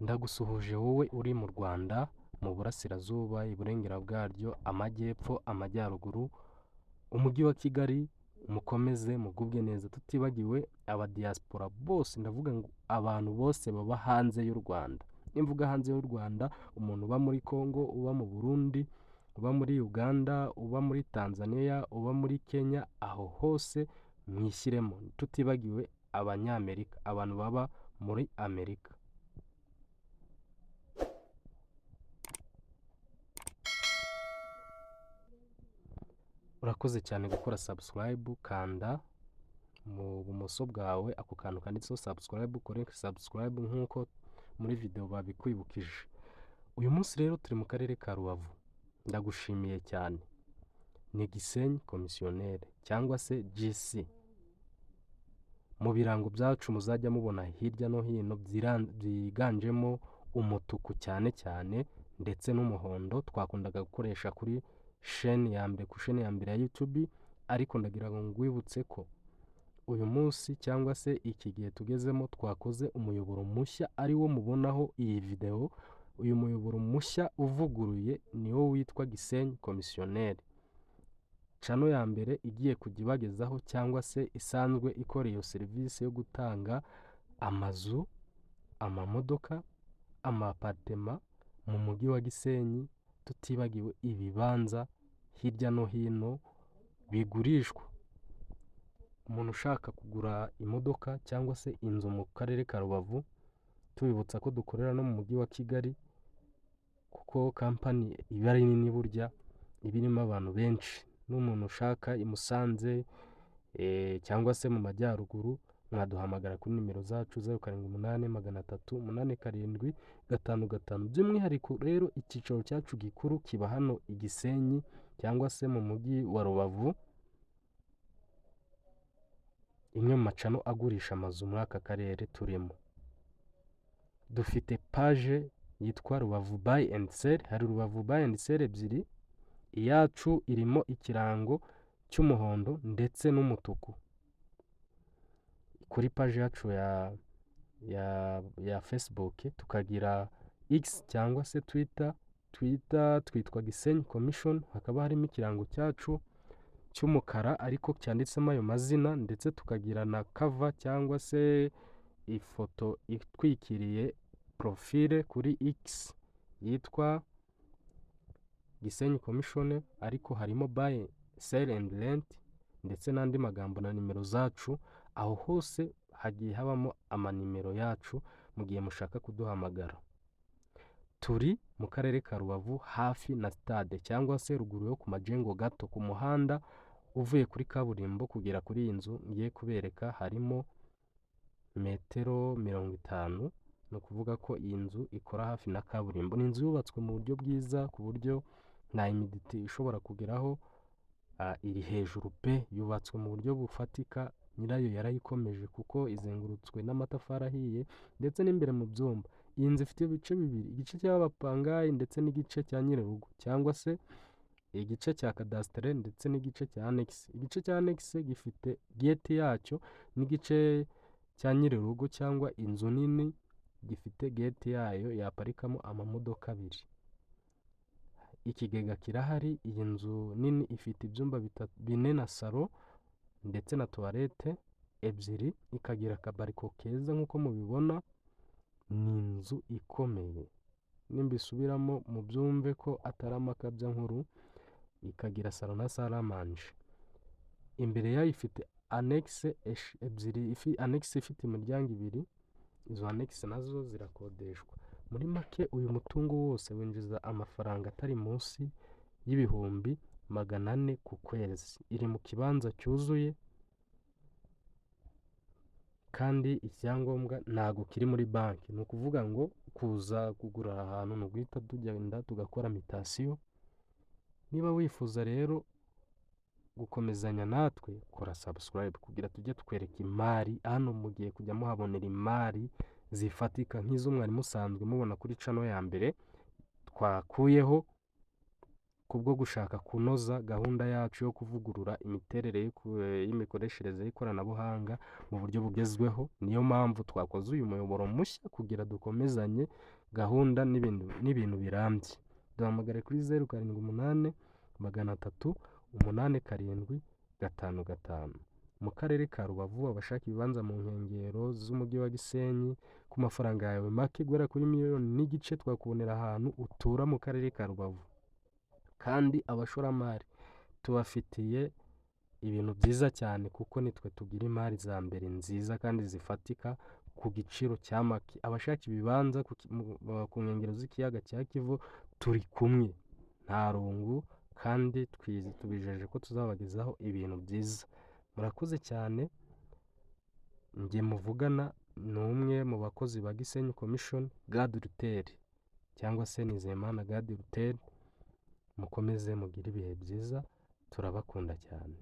Ndagusuhuje wowe uri mu Rwanda, mu burasirazuba, iburengera bwaryo, amajyepfo, amajyaruguru, umujyi wa Kigali, mukomeze mugubwe neza, tutibagiwe abadiyasipora bose, ndavuga ngo abantu bose baba hanze y'u Rwanda. Nimvuga hanze y'u Rwanda, umuntu uba muri Congo, uba mu Burundi, uba muri Uganda, uba muri Tanzania, uba muri Kenya, aho hose mwishyiremo, tutibagiwe Abanyamerika, abantu baba muri Amerika. Urakoze cyane gukora subscribe, kanda mu bumoso bwawe ako kantu kanditseho subscribe, ukore subscribe nk'uko muri video babikwibukije. Uyu munsi rero turi mu karere ka Rubavu, ndagushimiye cyane. Ni Gisenyi komisiyoneri cyangwa se GC. Mu birango byacu muzajya mubona hirya no hino byiganjemo umutuku cyane cyane ndetse n'umuhondo twakundaga gukoresha kuri sheni ya mbere, ku sheni ya mbere ya YouTube, ariko ndagira ngo ngwibutse ko uyu munsi cyangwa se iki gihe tugezemo twakoze umuyoboro mushya ari wo mubonaho iyi video. Uyu muyoboro mushya uvuguruye niwo witwa Gisenyi komisiyoneri. Channel ya mbere igiye kujya ibagezaho cyangwa se isanzwe ikora iyo serivisi yo gutanga amazu, amamodoka, amaparitema mu mujyi wa Gisenyi, tutibagiwe ibibanza hirya no hino bigurishwa. Umuntu ushaka kugura imodoka cyangwa se inzu mu karere ka Rubavu, tubibutsa ko dukorera no mu mujyi wa Kigali, kuko kampani iba ari nini burya iba irimo abantu benshi. N'umuntu ushaka i Musanze cyangwa se mu majyaruguru, mwaduhamagara kuri nimero zacu 078 300 87 55. By'umwihariko rero icyicaro cyacu gikuru kiba hano i Gisenyi cyangwa se mu mujyi wa Rubavu, imwe mu macano agurisha amazu muri aka karere turimo. Dufite paje yitwa Rubavu Buy and Sell, hari Rubavu Buy and Sell ebyiri, iyacu irimo ikirango cy'umuhondo ndetse n'umutuku. Kuri paje yacu ya Facebook tukagira X cyangwa se Twitter, Twitter twitwa Gisenyi Commission, hakaba harimo ikirango cyacu cy'umukara ariko cyanditsemo ayo mazina, ndetse tukagira na cover cyangwa se ifoto itwikiriye profile kuri X yitwa Gisenyi Commission, ariko harimo buy, sell and rent ndetse n'andi magambo na nimero zacu. Aho hose hagiye habamo amanimero yacu mu gihe mushaka kuduhamagara. Turi mu karere ka Rubavu hafi na stade cyangwa se ruguru yo ku Majengo gato, ku muhanda uvuye kuri kaburimbo kugera kuri iyi nzu ngiye kubereka harimo metero 50, ni ukuvuga ko iyi nzu ikora hafi na kaburimbo. Ni inzu yubatswe mu buryo bwiza ku buryo nta humidity ishobora kugeraho, iri hejuru pe, yubatswe mu buryo bufatika, nyirayo yarayikomeje kuko izengurutswe n'amatafari ahiye ndetse n'imbere mu byumba. Iyi nzu ifite ibice bibiri, igice cy'abapangayi ndetse n'igice cya nyir'urugo cyangwa se igice cya kadasitere ndetse n'igice cya annexe. Igice cya annexe gifite gate yacyo n'igice cya nyir'urugo cyangwa inzu nini gifite gate yayo yaparikamo amamodoka abiri. Ikigega kirahari, iyi nzu nini ifite ibyumba bine na salo ndetse na toilette ebyiri, ikagira akabariko keza nk'uko mubibona, ni inzu ikomeye. Nimbisubiramo mubyumve ko atari amakabyankuru, ikagira salo na salle à manger. Imbere yayo ifite annexe ebyiri, annexe ifite imiryango ibiri, izo annexe nazo zirakodeshwa. Muri make uyu mutungo wose winjiza amafaranga atari munsi y'400,000 ku kwezi. Iri mu kibanza cyuzuye kandi icyangombwa ntago kiri muri banki, ni ukuvuga ngo kuza kugura aha hantu ni uguhita tugenda tugakora mutation. Niba wifuza rero gukomezanya natwe, kora subscribe kugira tujye tukwereka imari. Hano mugiye kujya muhabonera imari zifatika nk'izo mwari musanzwe mubona kuri channel ya mbere twakuyeho. Kubwo gushaka kunoza gahunda yacu yo kuvugurura imiterere y'imikoreshereze y'ikoranabuhanga mu buryo bugezweho, niyo mpamvu twakoze uyu muyoboro mushya kugira dukomezanye gahunda n'ibintu birambye. Duhamagare kuri 078 300 87 55. Mu karere ka Rubavu, abashaka ibibanza mu nkengero z'umujyi wa Gisenyi ku mafaranga yawe make guhera kuri 1.5 miliyoni, twakubonera ahantu utura mu karere ka Rubavu. Kandi abashoramari tubafitiye ibintu byiza cyane, kuko nitwe tugira imari za mbere nziza kandi zifatika ku giciro cya make. Abashaka ibibanza ku nkengero z'ikiyaga cya Kivu, turi kumwe, nta rungu, kandi tubijeje ko tuzabagezaho ibintu byiza. Murakoze cyane. Njye muvugana ni umwe mu bakozi ba Gisenyi Commission, Gad Ruteri cyangwa se Nizeyimana Gad Ruteri. Mukomeze mugire ibihe byiza, turabakunda cyane.